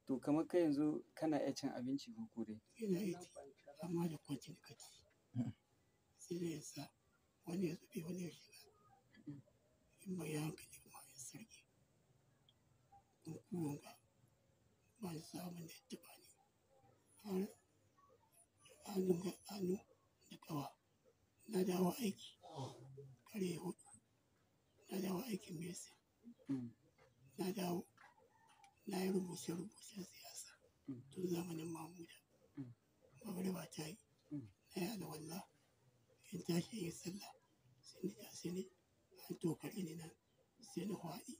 To kamar kai yanzu kana iya cin abinci ko ko dai? Ina iya ci amma da kwanci nika ci. Sai dai in sa wani ya zube wani ya shiga. In ban yi hankali ba ma in sarƙe. In kuwan ga ba ni samun da ya taɓa ni. Har hannu ga hannu da ƙawa. Na dawo aiki ƙarfe 4. Na dawo aikin medicine. Na dawo na yi rubuce-rubucen siyasa tun zamanin Mamuda. Magariba ta yi. Na yi alwala in tashi in yi sallah sai ni sai ni an tokare ni nan sai ni faɗi.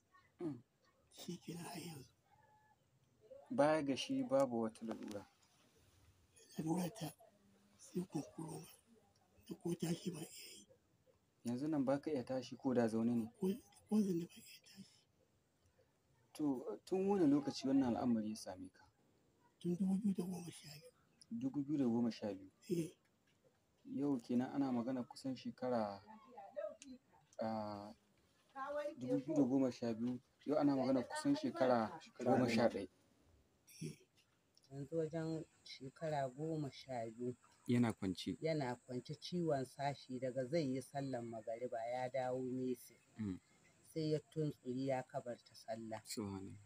Shi kenan har yanzu. Baya ga shi babu wata lalura. Lalura ta sai kunkuru na da ko tashi ban iya yi. Yanzu nan ba ka iya tashi ko da zaune ne? Ko zaune ban iya tashi. To tun wane lokaci wannan al'amari ya same ka? Tun 2012. 2012? Eh. Yau kenan ana magana kusan shekara 2012, yau ana magana kusan shekara 11. Yanzu wajen shekara 12. Yana kwance. Yana kwance ciwon sashi daga zai yi sallan magariba ya dawo mese. Sai ya tuntsuri ya kabarta sallah. Subhanallah.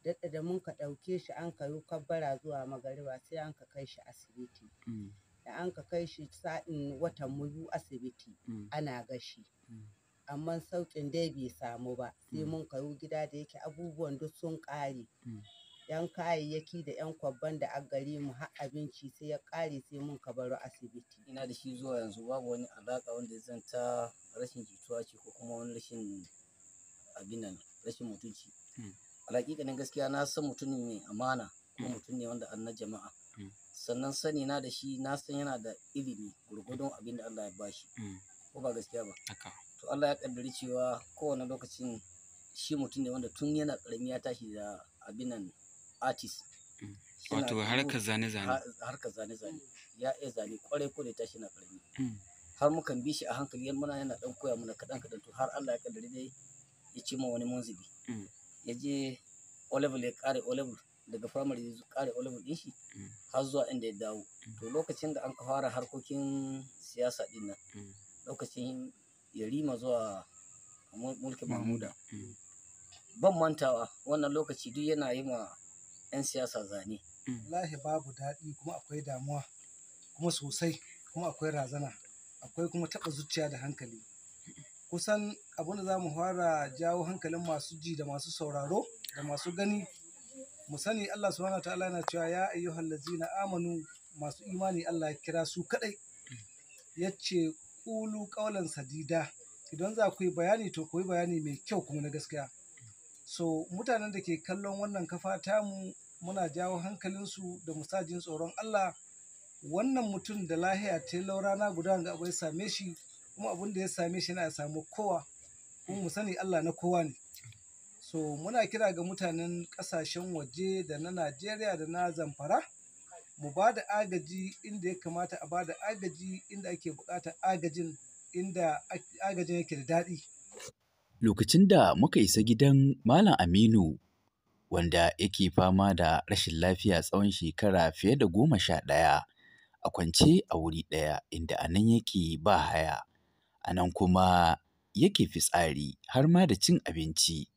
Daɗa da mun ka ɗauke shi an ka yi kabbara zuwa magariba sai an ka kai shi asibiti. Da an ka kai shi sa'in watan mu biyu asibiti ana gashi. Amma sauƙin dai bai samu ba. Sai mun ka yo gida da yake abubuwan duk sun ƙare. 'Yan kayayyaki da 'yan kwabban da aka gare mu har abinci sai ya ƙare sai mun ka baro asibiti. Ina da shi zuwa yanzu babu wani alaƙa wanda ya zanta rashin jituwa ce ko kuma wani rashin abin nan rashin mutunci. Alhaƙiƙanin gaskiya na san mutum ne mai amana kuma mutum ne wanda an na jama'a. Sannan sani na da shi na san yana da ilimi gwargwadon abin da Allah ya bashi. Ko ba gaskiya ba. To Allah ya ƙaddari cewa kowane lokacin shi mutum ne wanda tun yana ƙarami ya tashi da abin nan artist. Wato harkar zane-zane. Harkar zane-zane. Ya iya zane ƙwarai ko da ya tashi yana ƙarami. Har mukan bi shi a hankali muna yana ɗan koya mana kaɗan kaɗan to har Allah ya ƙaddari dai ya cimma wani munzili. Ya je O level ya ƙare O level daga primary ya ƙare O level ɗin shi har zuwa inda ya dawo. To lokacin da an ka fara harkokin siyasa ɗin nan lokacin Yarima zuwa mulkin Mamuda. Ban mantawa wannan lokaci duk yana yi ma 'yan siyasa zane. Wallahi babu daɗi kuma akwai damuwa kuma sosai kuma akwai razana akwai kuma taɓa zuciya da hankali. Kusan abin da za mu fara jawo hankalin masu ji da masu sauraro da masu gani mu sani Allah subhanahu wa ta'ala yana cewa ya ayyuhal ladzina amanu masu imani Allah ya kira su kaɗai ya ce ƙulu ƙaulan sadida idan za ku yi bayani to ku yi bayani mai kyau kuma na gaskiya. So mutanen da ke kallon wannan kafa tamu muna jawo hankalinsu da musajin tsoron Allah. Wannan mutum da lahiya ta rana guda ga abu ya same shi kuma abin da ya same shi yana samu kowa kuma mu sani Allah na kowa ne. So muna kira ga mutanen ƙasashen waje da na Najeriya da na Zamfara mu ba da agaji inda ya kamata a ba da agaji inda ake buƙatar agajin inda agajin yake da daɗi. Lokacin da muka isa gidan Malam Aminu wanda yake fama da rashin lafiya tsawon shekara fiye da 11 a kwance a wuri ɗaya inda a nan yake ba haya, a nan kuma yake fitsari har ma da cin abinci.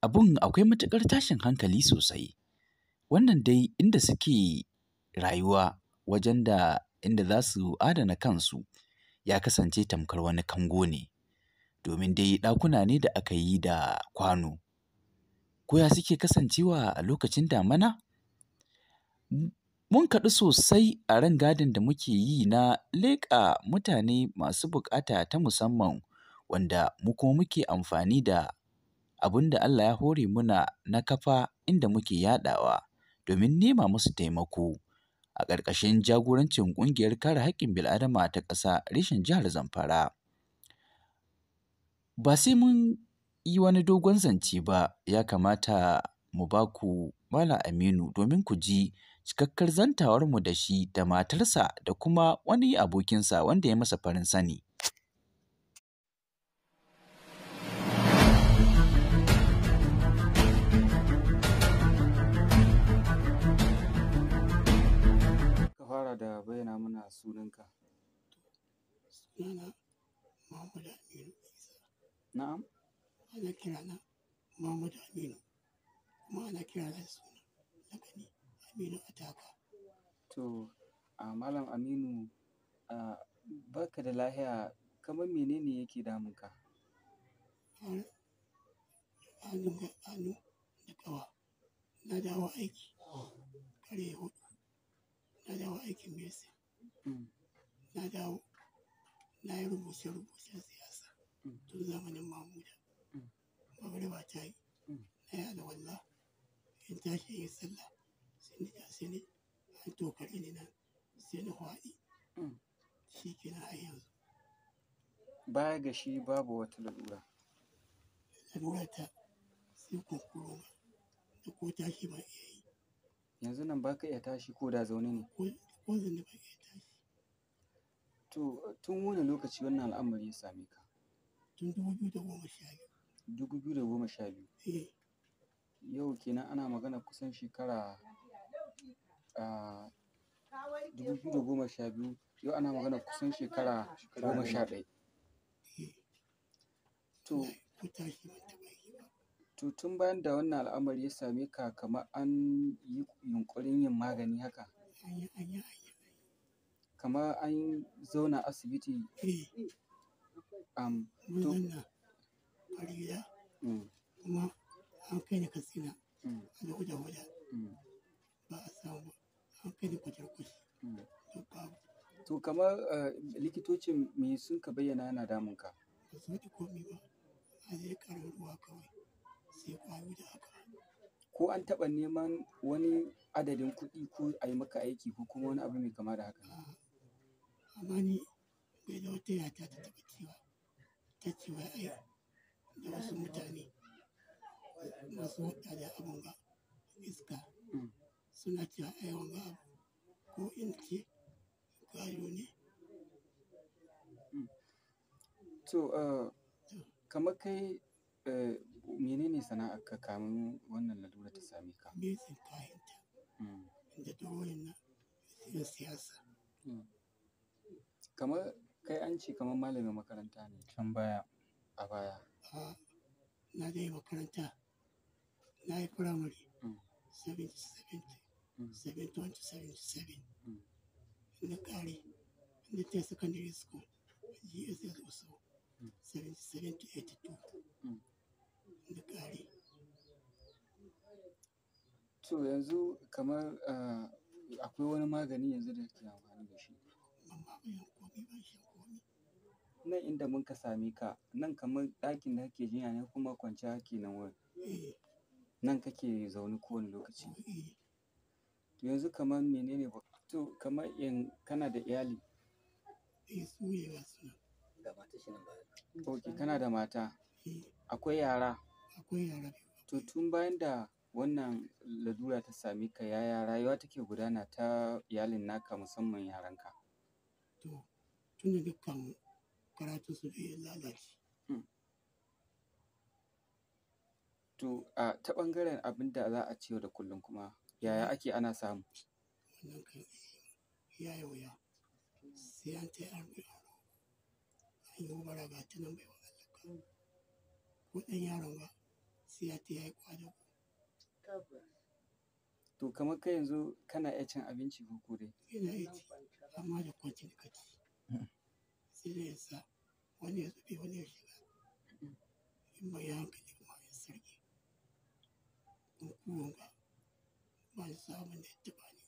Abun akwai matuƙar tashin hankali sosai. Wannan dai inda suke rayuwa wajen da inda za su adana kansu ya kasance tamkar wani kango ne. Domin dai ɗakuna ne da aka yi da kwano. Ko ya suke kasancewa a lokacin damana? Mun kaɗu sosai a rangadin da muke yi na leƙa mutane masu buƙata ta musamman wanda mu kuma muke amfani da abin da Allah ya hore muna na kafa inda muke yaɗawa domin nema musu taimako a ƙarƙashin jagorancin ƙungiyar kare haƙƙin bil'adama ta ƙasa reshen jihar Zamfara. Ba sai mun yi wani dogon zance ba, ya kamata mu ba ku Malam Aminu domin ku ji cikakkar zantawarmu da shi da matarsa da kuma wani abokinsa wanda ya masa farin sani. mana sunanka. Sunana Muhammadu Aminu Isa. Na'am? Ana kirana Muhammadu Aminu kuma ana kirana da suna lakani Aminu Ataka. To, a Malam Aminu, a baka da lahiya, kamar menene yake damunka? Hannu hannu da ƙawa. Na dawo aiki 4:30. Na dawo aikin medicine. Na dawo na yi rubuce-rubucen siyasa tun zamanin Mamuda. Magariba ta yi, na yi alwala, in tashi in yi sallah, sai ni an tokare ni nan, sai na faɗi. Shi kenan har yanzu. Baya ga shi babu wata lalura. Lalura ta sai kunkuru na da ko tashi ban iya yi. Yanzu nan baka iya tashi ko da zaune ne? Ko zaune ban iya tashi. To, tun wane lokaci wannan al'amari ya same ka? Tun 2012. 2012? Eh. Yau kenan ana magana kusan shekara 2012, yau ana magana kusan shekara 11. Eh. To, Ko tashi ban taɓa yi ba. to tun bayan da wannan al'amari ya same ka, kamar an yi yunƙurin yin magani haka? An yi, an yi, an yi. Kamar an zauna asibiti? Eh. Mun To, zanna Farida kuma an kai ni Katsina a huda-huda ba a samu ba. An kai ni Kwatarkwashi duk babu. To kamar likitocin me sun ka bayyana yana damunka? Ba su faɗi komi ba. A dai ƙarin ruwa kawai sai ƙwayoyi da aka bani. Ko an taɓa neman wani adadin kuɗi ko a yi maka aiki ko kuma wani abu mai kama da haka? A'a. Amma ni bai da wata yata ta taɓa cewa, ta ce wai ai da wasu mutane masu hulɗa da abun ga iska suna cewa ai wanga abu ko in ce gado ne. To, kamar kai menene sana'arka kamin wannan lalura ta same ka? Medicine kahinta da drawing na na siyasa. Kamar kai an ce kamar malamin makaranta ne Can baya. a baya. A'a, na dai makaranta, na yi firamare 70, 71 to 77. Na ƙare, na tai secondary school GSS Gusau 77 to 82. Na ƙare. To yanzu kamar akwai wani magani yanzu da kake amfani da shi? Ban maganin komi, ban shan komi. Nan inda muka same ka, nan kamar ɗakin da kake jinya ne kuma kwanciya kake nan wurin? Eh. Nan kake zaune kowane lokaci? Eh. To yanzu kamar menene to kamar in kana da iyali? Eh, su ne ga su nan. Ga matar shi nan baya. Ok, kana da mata? Eh. Akwai yara? Akwai yara biyu. To tun bayan da wannan lalura ta same ka, yaya rayuwa take gudana ta iyalin naka musamman yaranka? To, tun da dukkan karatun su duk ya lalace. To, a ta ɓangaren abin da za a ci yau da kullum kuma, yaya ake ana samu? Wannan kan ya yi wuya. Sai an tai an roƙo. An yi bara ga ta nan baiwa Allah ka. Ko ɗan yaron ga sai ya tai ya yi ƙwadago. To kamar kai yanzu kana iya cin abinci ko ko dai? Ina iya ci amma da kwance nika ci. Sai dai in sa wani ya zube wani ya shiga. In ban yi hankali ba ma in sarƙe. Kunkurun ga ba ni samun da ya taɓa ni.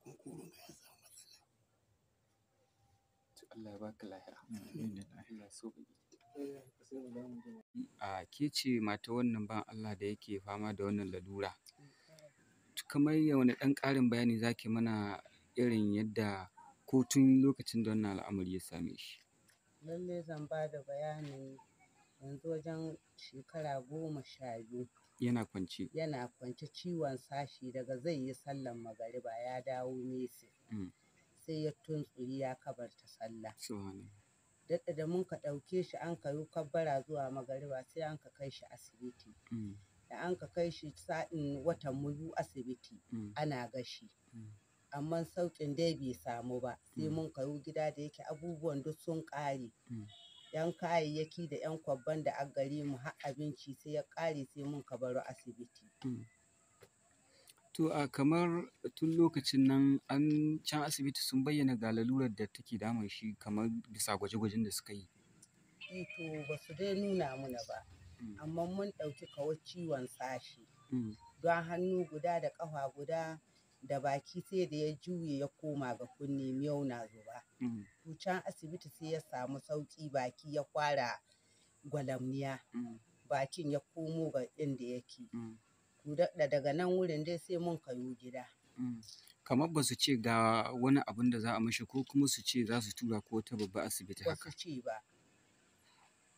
Kunkurun ga ya samu matsala. To Allah ya baka lafiya. Amin. Allah ya sauƙaƙe. A ke ce matar wannan bawan Allah da yake fama da wannan lalura. To kamar wane ɗan ƙarin bayani za ki mana irin yadda ko tun lokacin da wannan al'amari ya same shi? Lallai zan ba da bayanin yanzu wajen shekara 12. Yana kwance. Yana kwance ciwon sashi daga zai yi sallan magariba ya dawo mesi. Sai ya tuntsuri ya kabarta sallah. Subhanallah. Daɗa da mun ka ɗauke shi an ka yi kabbara zuwa magariba sai an ka kai shi asibiti. Da an ka kai shi sa'in watan mu biyu asibiti ana gashi. Amma sauƙin dai bai samu ba. Sai mun kayo gida da yake abubuwan duk sun ƙare. 'Yan kayayyaki da 'yan kwabban da aka gare mu har abinci sai ya ƙare sai mun ka baro asibiti. To a kamar tun lokacin nan an can asibiti sun bayyana ga lalurar da take damun shi kamar bisa gwaje-gwajen da suka yi. Eh to ba su dai nuna mana ba. Amma mun ɗauki kawai ciwon sashi. Don hannu guda da ƙafa guda da baki sai da ya juye ya koma ga kunne miyau na zuba. To can asibiti sai ya samu sauƙi baki ya fara gwalamniya. Bakin ya komo ga inda yake. To daga nan wurin dai sai mun kayo gida. Kamar ba su ce ga wani abun da za a mishi ko kuma su ce za su tura ko wata babbar asibiti haka. Ba su ce ba.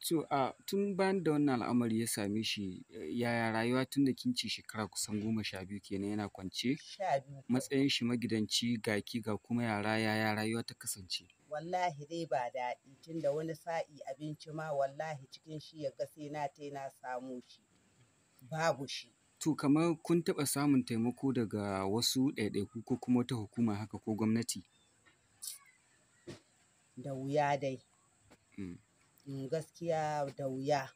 To a tun bayan da wannan al'amari ya same shi yaya rayuwa tun da kin ce shekara kusan 12 kenan yana kwance? 12. Matsayin shi magidanci ga ki ga kuma yara yaya rayuwa ta kasance? Wallahi dai ba daɗi tunda wani sa'i abinci ma wallahi cikin shi ya ga sai na tai na samo shi. Babu shi. To kamar kun taɓa samun taimako daga wasu ɗaiɗaiku ko kuma wata hukuma haka ko gwamnati? Da wuya dai. Gaskiya da wuya.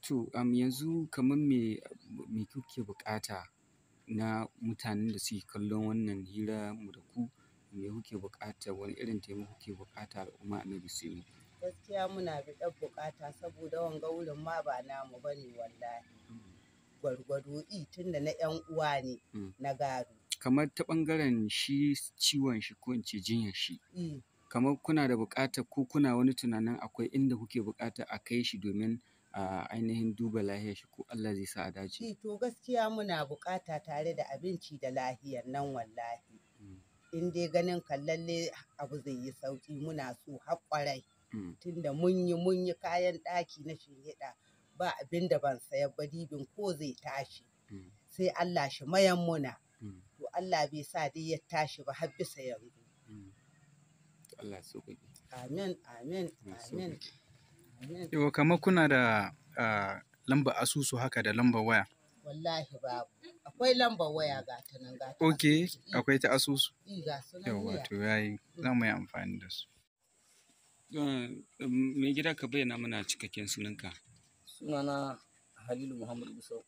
To yanzu kamar me kuke buƙata na mutanen da suke kallon wannan hira mu da ku, me kuke buƙata, wani irin taimako kuke buƙata al'umma Annabi su yi muku? Gaskiya muna biɗar buƙata saboda wanga wurin ma ba namu bane wallahi. Gwargwado tunda na 'yan uwa ne na gado. Kamar ta ɓangaren shi ciwon shi ko in ce jinyar shi. Kamar kuna da buƙatar ko kuna wani tunanin akwai inda kuke buƙatar a kai shi domin a ainihin duba lahiyar shi ko Allah zai sa a dace. To gaskiya muna buƙata tare da abinci da lahiyar nan wallahi. In dai ganin kan lalle abu zai yi sauƙi muna so har ƙwarai. Tunda mun yi kayan ɗaki na shinhiɗa ba abin da ban sayar ba dibin ko zai tashi. Sai Allah shi mayan muna. To Allah bai sa dai ya tashi ba har bisa yanzu. Allah ya sauƙaƙe. Amin, amin, amin. Yau kamar kuna da lambar asusu haka da lambar waya? Wallahi babu. Akwai lambar waya ga ta nan ga ta. Ok, akwai ta asusu. Ga su nan. Yawwa to yayi, za mu yi amfani da su. Mai gida ka bayyana mana cikakken sunanka. Sunana Halilu Muhammad Gusau.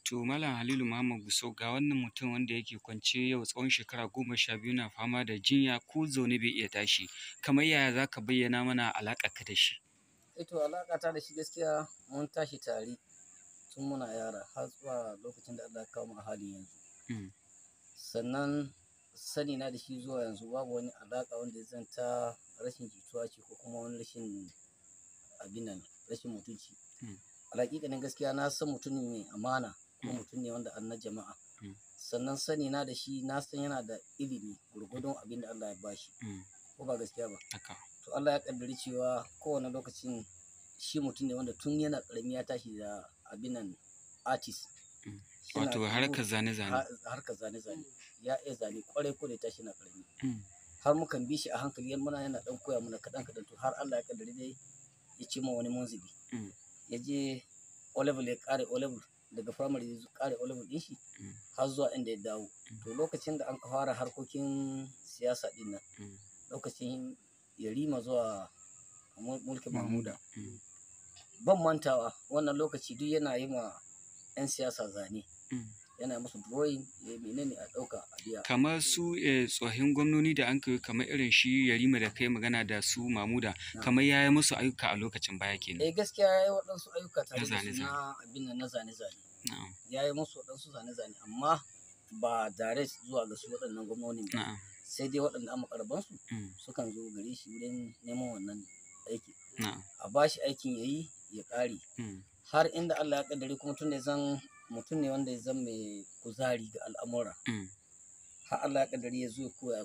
To Malam Halilu Muhammad Gusau, ga wannan mutum wanda yake kwance yau tsawon shekara 12 na fama da jinya ko zaune bai iya tashi. Kamar yaya za ka bayyana mana alaƙarka da shi? To alaƙa ta da shi gaskiya mun tashi tare tun muna yara har zuwa lokacin da Allah ya kawo mu a halin yanzu. Sannan sani na da shi zuwa yanzu babu wani alaƙa wanda ya zanta rashin jituwa ce ko kuma wani rashin abin nan rashin mutunci. Alhaƙiƙanin gaskiya na san mutum ne mai amana kuma mutum ne wanda an na jama'a. Sannan sani na da shi na san yana da ilimi gurgudun abin da Allah ya bashi. Ko ba gaskiya ba. To Allah ya kaddari cewa kowane lokacin shi mutum ne wanda tun yana ƙarami ya tashi da abin nan artist. Wato harkar zane-zane. Harkar zane-zane. Ya iya zane ƙwarai ko da ya tashi yana ƙarami. Har mukan bi shi a hankali muna yana ɗan koya mana kaɗan-kaɗan to har Allah ya kaddari dai ya cimma wani munzili. Ya je O level ya ƙare O level daga primary ya ƙare O level ɗin shi har zuwa inda ya dawo. To lokacin da an ka fara harkokin siyasa ɗin nan lokacin Yarima zuwa mulkin Mahmuda. Ban mantawa wannan lokaci duk yana yi ma 'yan siyasa zane. Yana musu drawing ya menene a ɗauka a biya. Kamar su tsohin gwamnoni da an kai kamar irin shi Yarima da kai magana da su Mahmuda, kamar ya yi musu ayyuka a lokacin baya kenan. Eh gaskiya ya yi waɗansu ayyuka tare da su na abin nan na zane-zane. Ya yi musu waɗansu zane-zane amma ba direct zuwa ga su waɗannan gwamnonin ba. Sai dai waɗanda an makarabansu sukan zo gare shi wurin neman wannan aiki. A ba shi aikin ya yi ya ƙare. Har inda Allah ya ƙaddare kuma tun da zan mutum ne wanda ya zama mai kuzari ga al'amura. Har Allah ya ƙaddare ya zo ya koya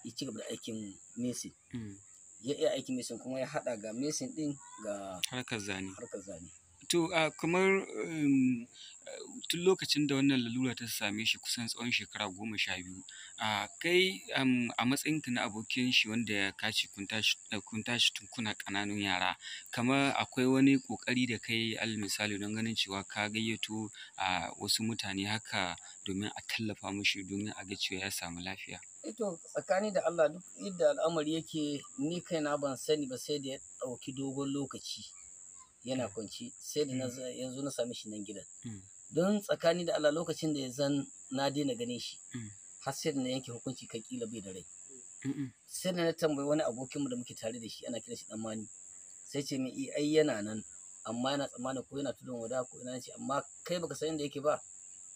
ya ci gaba da aikin mesin. Ya iya aikin mesin kuma ya haɗa ga mesin ɗin ga harkar zane. Harkar zane. To kamar Tun lokacin da wannan lalura ta same shi kusan tsawon shekara 12, kai a matsayinka na abokin shi wanda ka ce kun tashi tun kuna ƙananun yara, kamar akwai wani ƙoƙari da ka yi alal misali don ganin cewa ka gayyato wasu mutane haka domin a tallafa mishi domin a ga cewa ya samu lafiya? Eh to, tsakani da Allah, duk yadda al'amari yake, ni kaina ban sani ba sai da ya ɗauki dogon lokaci yana kwance, sai da yanzu na same shi nan gidan. Don tsakani da Allah, lokacin da ya zan na daina ganin shi, har sai da na yanke hukunci kan kila bai da rai. Sai da na tambayi wani abokinmu da muke tare da shi, ana kira shi Ɗanmani, sai ce min ai yana nan, amma yana tsammanin ko yana tudun wada ko ina. Ce amma kai baka san inda yake ba?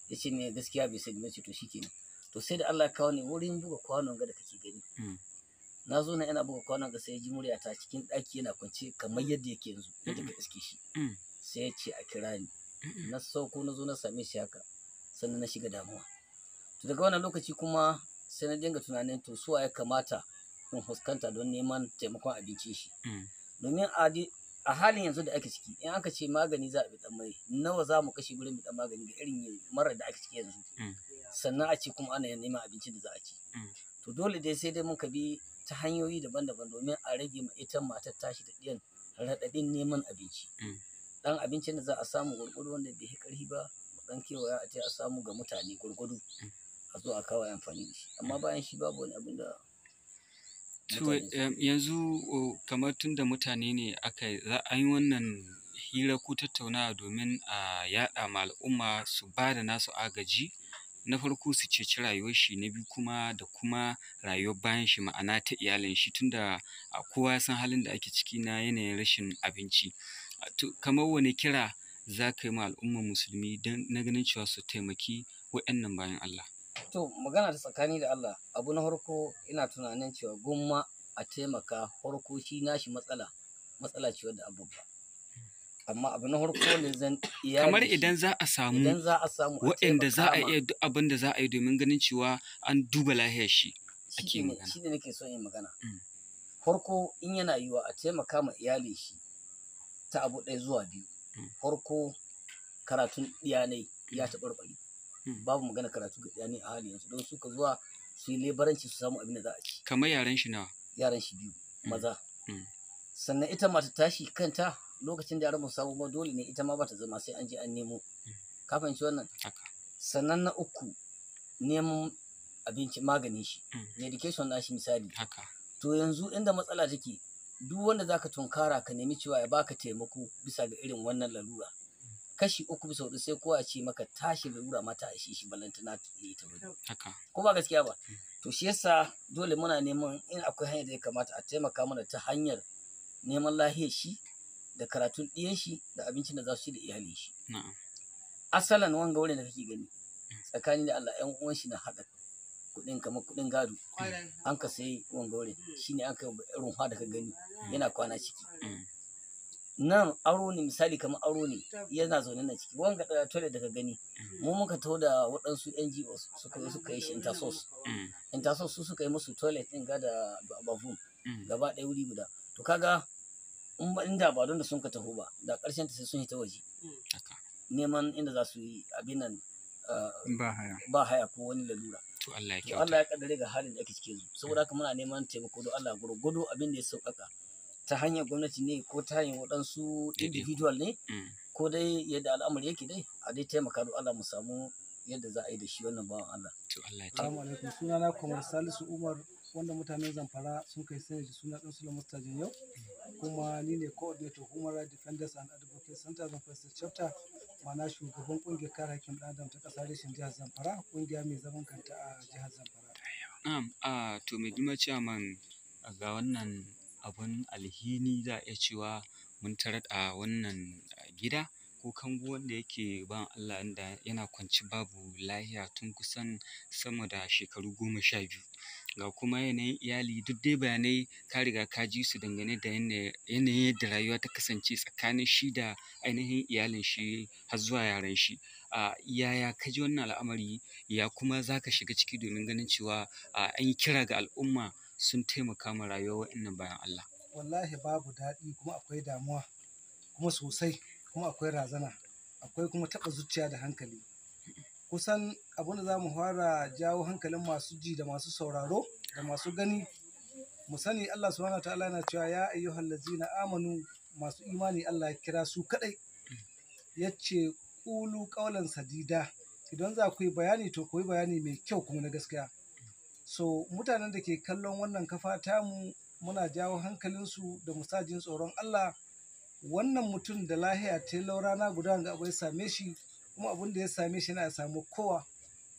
Ya ce min gaskiya bai sani ba. Ce to shikenan. To sai da Allah ya kawo ni wurin buga kwanon ga da kake gani. Na zo na ina buga kwanon ga, sai ya ji muryata cikin ɗaki, yana kwance kamar yadda yake yanzu, yadda ka iske shi. Sai ya ce a kira ni. Na sauko, na zo na same shi haka, sannan na shiga damuwa. To daga wannan lokaci kuma sai na dinga tunanin, to su ya kamata in fuskanta don neman taimakon abincin shi? Domin a halin yanzu da ake ciki, in aka ce magani za a bi mai, nawa za mu kashe gurin biɗan magani ga irin marar da ake ciki yanzu? Sannan a ce kuma ana neman abincin da za a ci. To dole dai sai dai muka bi ta hanyoyi daban-daban domin a rage ma ita matar tashi da ɗiyan raɗaɗin neman abinci. Ɗan abincin da za a samu gwargwado, wanda bai yi ƙarfi ba, mu ɗan kewaya a ce a samu ga mutane gwargwado, a zo a kawo amfani da shi. Amma bayan shi babu wani abin da To yanzu kamar tun da mutane ne aka za an yi wannan hira ko tattaunawa domin a yaɗa ma al'umma su ba da nasu agaji, na farko su ceci rayuwar shi, na biyu kuma da kuma rayuwar bayan shi, ma'ana ta iyalin shi, tunda kowa ya san halin da ake ciki na yanayin rashin abinci. To kamar wane kira za ka yi ma al'ummar musulmi don na ganin cewa su taimaki waɗannan bayin Allah? To magana ta tsakani da Allah, abu na farko ina tunanin cewa gwamma a taimaka farko shi nashi matsala, matsala ce wadda babba. Amma abu na farko ne zan iyali Kamar idan za a samu idan za a samu a waɗanda za a taimaka ma iya duk abin da za a yi domin ganin cewa an duba lahiyar shi ake shi ne magana. Shi ne nake son yin magana. Farko in yana yiwuwa a taimaka ma iyalin shi ta abu ɗaya zuwa biyu. Farko karatun ɗiyanai ya taɓarɓare. Babu magana karatu ga ɗiyanai a halin yanzu, don suka zuwa su yi lebaranci su samu abin da za a ci. Kamar yaran shi nawa? Yaran shi biyu maza. Sannan ita mata tashi kanta, lokacin da yaran ba su samu ba, dole ne ita ma ba ta zama sai an je an nemo. Ka fahimci wannan? Haka. Sannan na uku, neman abinci maganin shi. Medication nashi misali. Haka. To yanzu inda matsala take, duk wanda zaka tunkara ka nemi cewa ya baka taimako bisa ga irin wannan lalura, kashi uku bisa huɗu sai kowa ya ce maka tashi lalura ma ta ishe shi, balantana ya yi ta wani. Haka. Ko ba gaskiya ba? To shi yasa dole muna neman in akwai hanyar da ya kamata a taimaka mana ta hanyar neman lahiyar shi da karatun ɗiyan shi da abincin da za su ci da iyalin shi. Na'am. Asalan wanga wurin da kake gani, tsakani da Allah, ƴan uwan shi na haɗa kuɗin kamar kuɗin gado. An ka sayi wanga wurin, shine an ka rumfa da ka gani yana kwana ciki. Nan aro ne, misali kamar aro ne, yana zaune nan ciki. Wanga ɗaya toilet da ka gani, mu muka taho da waɗansu NGOs suka zo suka yi shi, Intersource. Intersource su suka yi musu toilet ɗin ga da bathroom gaba ɗaya wuri guda. To kaga in ba inda ba don da sun ka taho ba, da ƙarshen ta sai sun hita waje. Haka. Neman inda za su yi abin nan Ba haya. Ba haya ko wani lalura. To Allah ya To kyauta. Allah ya kaddare ga halin da ake ciki yanzu. Saboda haka muna neman taimako don Allah, gwargwado abin da ya sauƙaƙa. Ta hanyar gwamnati ne ko ta hanyar waɗansu Ɗaiɗaiku. individual ne, ko dai yadda al'amari yake dai, a dai taimaka don Allah mu samu yadda za a yi da shi wannan bawan Allah. To Allah ya Assalamu alaikum. Sunana Kwamar Salisu Umar, wanda mutanen Zamfara sun kai sani da suna ɗan Sulaiman Mustajin yau. Kuma ni ne coordinator Human Rights Defenders and Advocates Center Zamfara State Chapter, ma'ana shugaban ƙungiyar kare haƙƙin ɗan adam ta ƙasa reshen jihar Zamfara, ƙungiya mai zaman kanta a jihar Zamfara. Na'am, to mai girma ciyaman, ga wannan abun alhini za a iya cewa mun tarar a wannan gida ko kango wanda yake bawan Allah inda yana kwance babu lahiya tun kusan sama da shekaru 12. Ga kuma yanayin iyali, duk dai bayanai ka riga ka ji su dangane da yanayin yadda rayuwa ta kasance tsakanin shi da ainihin iyalin shi har zuwa yaran shi. Yaya ka ji wannan al'amari, ya kuma za ka shiga ciki domin ganin cewa an yi kira ga al'umma sun taimaka ma rayuwar waɗannan bayin Allah? Wallahi babu daɗi, kuma akwai damuwa kuma sosai, kuma akwai razana, akwai kuma taɓa zuciya da hankali. Kusan abin da za mu fara jawo hankalin masu ji da masu sauraro da masu gani, mu sani Allah subhanahu wataala yana cewa ya ayyuhal ladzina amanu, masu imani Allah ya kira su kadai, yace qulu qawlan sadida, idan za ku yi bayani to ku yi bayani mai kyau kuma na gaskiya. So mutanen da ke kallon wannan kafa tamu muna jawo hankalinsu da mu sa jin tsoron Allah. Wannan mutum da lahiya ta rana guda ga abu ya same shi, kuma abin da ya same shi yana samu kowa,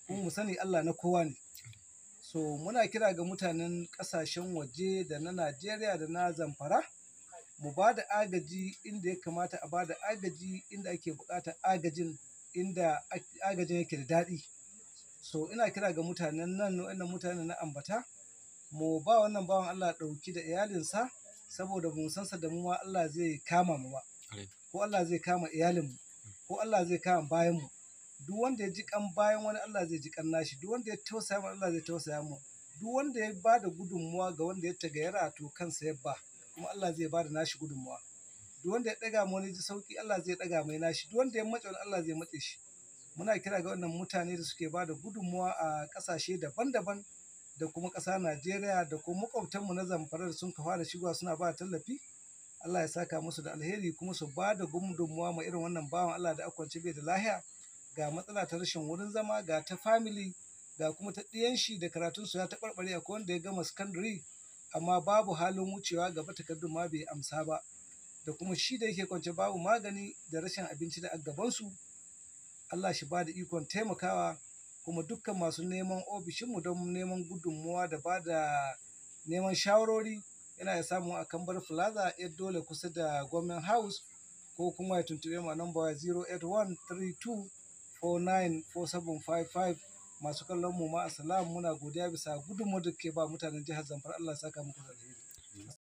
kuma mu sani Allah na kowa ne. So muna kira ga mutanen ƙasashen waje da na Najeriya da na Zamfara, mu ba da agaji inda ya kamata a ba da agaji, inda ake buƙatar agajin, inda agajin yake da daɗi. So ina kira ga mutanen nan, waɗannan mutanen na ambata, mu ba wannan bawan Allah ɗauki da iyalinsa, saboda mu san sa da mu ma Allah zai kama mu ba, ko Allah zai kama iyalinmu, ko Allah zai kama bayanmu. Duk wanda ya ji kan bayan wani Allah zai ji kan nashi, duk wanda ya tausaya mu Allah zai tausaya mu, duk wanda ya ba da gudunmuwa ga wanda ya tagayyara to kansa ya ba, kuma Allah zai ba da nashi gudunmuwa. Duk wanda ya ɗaga mu wani ji sauki Allah zai ɗaga mai nashi, duk wanda ya matse wani Allah zai matse shi. Muna kira ga wannan mutane da suke ba da gudunmuwa a ƙasashe daban-daban da kuma ƙasa Najeriya da kuma maƙwabtanmu na Zamfara da sun kafa da shigowa suna ba tallafi. Allah ya saka musu da alheri, kuma su ba da gudunmuwa ma irin wannan bawan Allah da akwance bai da lahiya, ga matsala ta rashin wurin zama, ga ta family, ga kuma ta ɗiyan shi da karatunsu ya taɓarɓare. Akwai wanda ya gama secondary amma babu halin wucewa gaba, takardun ma bai amsa ba, da kuma shi da yake kwance babu magani da rashin abinci da gabansu. Allah shi ba da ikon taimakawa, kuma dukkan masu neman ofishinmu don neman gudunmuwa da ba da neman shawarori yana ya samu a Kambar Plaza yar dole kusa da Government House, ko kuma ya tuntuɓe mu a namba 08132494755. Masu kallon mu ma assalam, muna godiya bisa gudunmuwar da ke ba mutanen jihar Zamfara. Allah ya saka muku da alheri.